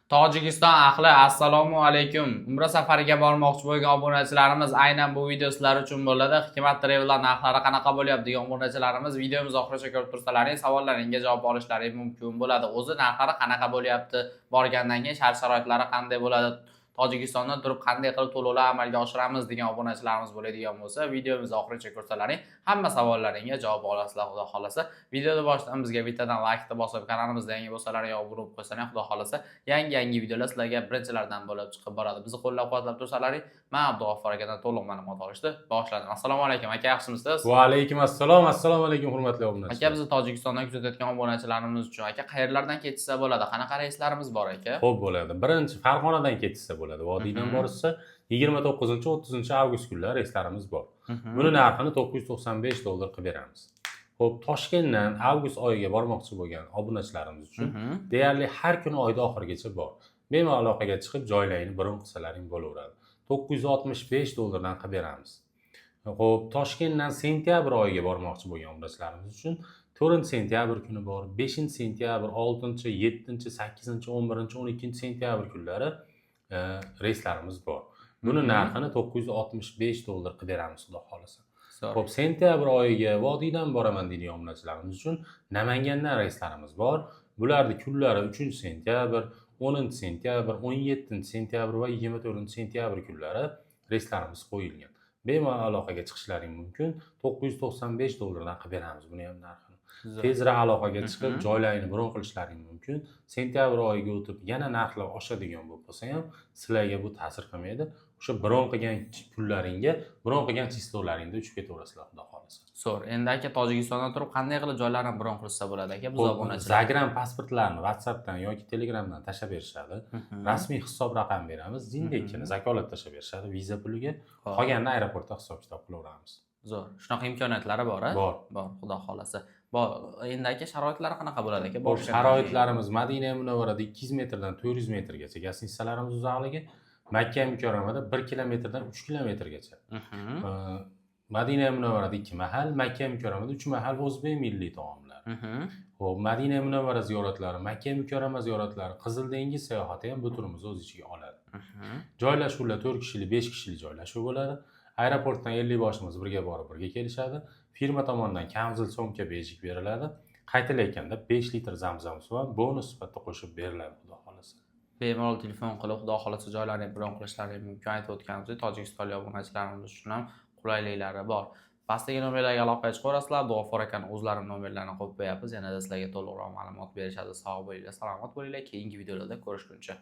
Tojikiston ahli, assalomu alaykum. Umra safariga bormoqchi bo'lgan obunachilarimiz, aynan bu video sizlar uchun bo'ladi. Hikmat Travel'lar narxlari qanaqa bo'lyapti degan obunachilarimiz videomiz oxirigacha ko'rib tursalaring, savollaringga javob olishlari mumkin bo'ladi. O'zi narxlari qanaqa bo'lyapti? Borgandan keyin shart-sharoitlari qanday bo'ladi? Tojikistondan turib qanday qilib to'lovlar amalga oshiramiz degan obunachilarimiz bo'ladigan bo'lsa, videomizni oxirigacha ko'rsalaring, hamma savollaringga javob olasizlar, xudo xohlasa. Videoni boshidan bizga bittadan laykni bosib, kanalimizda yangi bo'lsalaring, obuna bo'lib qo'ysalaring, xudo xohlasa, yangi-yangi videolar sizlarga birinchilardan bo'lib chiqib boradi. Bizni qo'llab-quvvatlab tursalaring, men Abdug'affor akadan to'liq ma'lumot olishni boshladim. Assalomu alaykum aka, yaxshimisiz? Va alaykum assalom. Assalomu alaykum, hurmatli obunachilar. Aka, bizni Tojikistondan kuzatayotgan obunachilarimiz uchun, aka, qayerlardan ketishsa bo'ladi? Qanaqa reyslarimiz bor, aka? Xo'p, bo'ladi. Birinchi Farg'onadan ketishsa bo'ladi. Vodiydan borishsa, 29, 30 avgust kunlari reyslarimiz bor. Buni narxini 995 dollar qilib beramiz. Xo'p, Toshkentdan avgust oyiga bormoqchi bo'lgan obunachilarimiz uchun deyarli har kuni oyda oxirigacha bor. Bemalol aloqaga chiqib, joylaringni bron qilsalaring bo'laveradi. 965 dollardan qilib beramiz. Xo'p, Toshkentdan sentyabr oyiga bormoqchi bo'lgan obunachilarimiz uchun 4 sentyabr kuni bor, 5 sentyabr, 6, 7, 8, 11, 12 sentyabr kunlari reyslarimiz bor. Buni narxini 965 dollar qilib beramiz, xudo xohlasa. Zo'r. Xo'p, sentyabr oyiga vodiydan boraman deydigan obunachilarimiz uchun Namangandan reyslarimiz bor. Bularni kunlari 3 sentyabr, 10 sentyabr, 17 sentyabr va 24 sentyabr kunlari reyslarimiz qo'yilgan. Bemalol aloqaga chiqishlaring mumkin. 995 dollardan qilib beramiz buni ham narxini. Zo'r. Tezroq aloqaga chiqib, joylaringni bron qilishlaring mumkin. Sentyabr oyiga o'tib yana narxlar oshadigan bo'lib qolsa ham, sizlarga bu ta'sir qilmaydi. O'sha bron qilgan kunlaringga, bron qilgan число laringda uchib ketaverasizlar, xudo xohlasa. Zo'r. Endi aka, Tojikistondan turib qanday qilib joylarni bron qilsa bo'ladi, aka? Biz Xo'p, obunachilar. Загран pasportlarni WhatsAppdan yoki Telegramdan tashlab berishadi. Rasmiy hisob raqam beramiz. Zindekkini vakolat tashlab berishadi viza puliga. Qolganini aeroportda hisob kitob qilaveramiz. Zo'r. Shunaqa imkoniyatlari bor, a? Bor. Bor, xudo xohlasa. Bor. Endi aka, sharoitlari qanaqa bo'ladi, aka? Xo'p, Borishgandan keyin. sharoitlarimiz Madina Munavvarada 200 metrdan 400 metrgacha гостиница larimiz uzoqligi, Makka Mukarramada 1 kilometrdan 3 kilometrgacha. Madina Munavvarada 2 mahal, Makka Mukarramada 3 mahal o'zbek milliy taomlari. Xo'p, Madina Munavvara ziyoratlari, Makka Mukarrama ziyoratlari, Qizil dengiz sayohati ham bu turimizni o'z ichiga oladi. Joylashuvlar 4 kishilik, 5 kishilik joylashuv bo'ladi. Aeroportdan 50 boshimiz birga borib, birga kelishadi. Firma tomonidan kamzul, сумка, бейджик beriladi. Qaytilayotganda 5 litr zamzam suvi ham bonus sifatida qo'shib beriladi, xudo xohlasa. Bemalol telefon qilib, xudo xohlasa, joylarni bron qilishlari mumkin. Aytib o'tganimizdek, tojikistonlik obunachilarimiz uchun ham qulayliklari bor. Pastdagi nomerlarga aloqaga chiqaverasizlar. Abdug'affor akani o'zlari nomerlarini qo'yib qo'yapmiz. Yanada sizlarga to'liqroq ma'lumot berishadi. Sog' bo'linglar, salomat bo'linglar. Keyingi videolarda ko'rishguncha.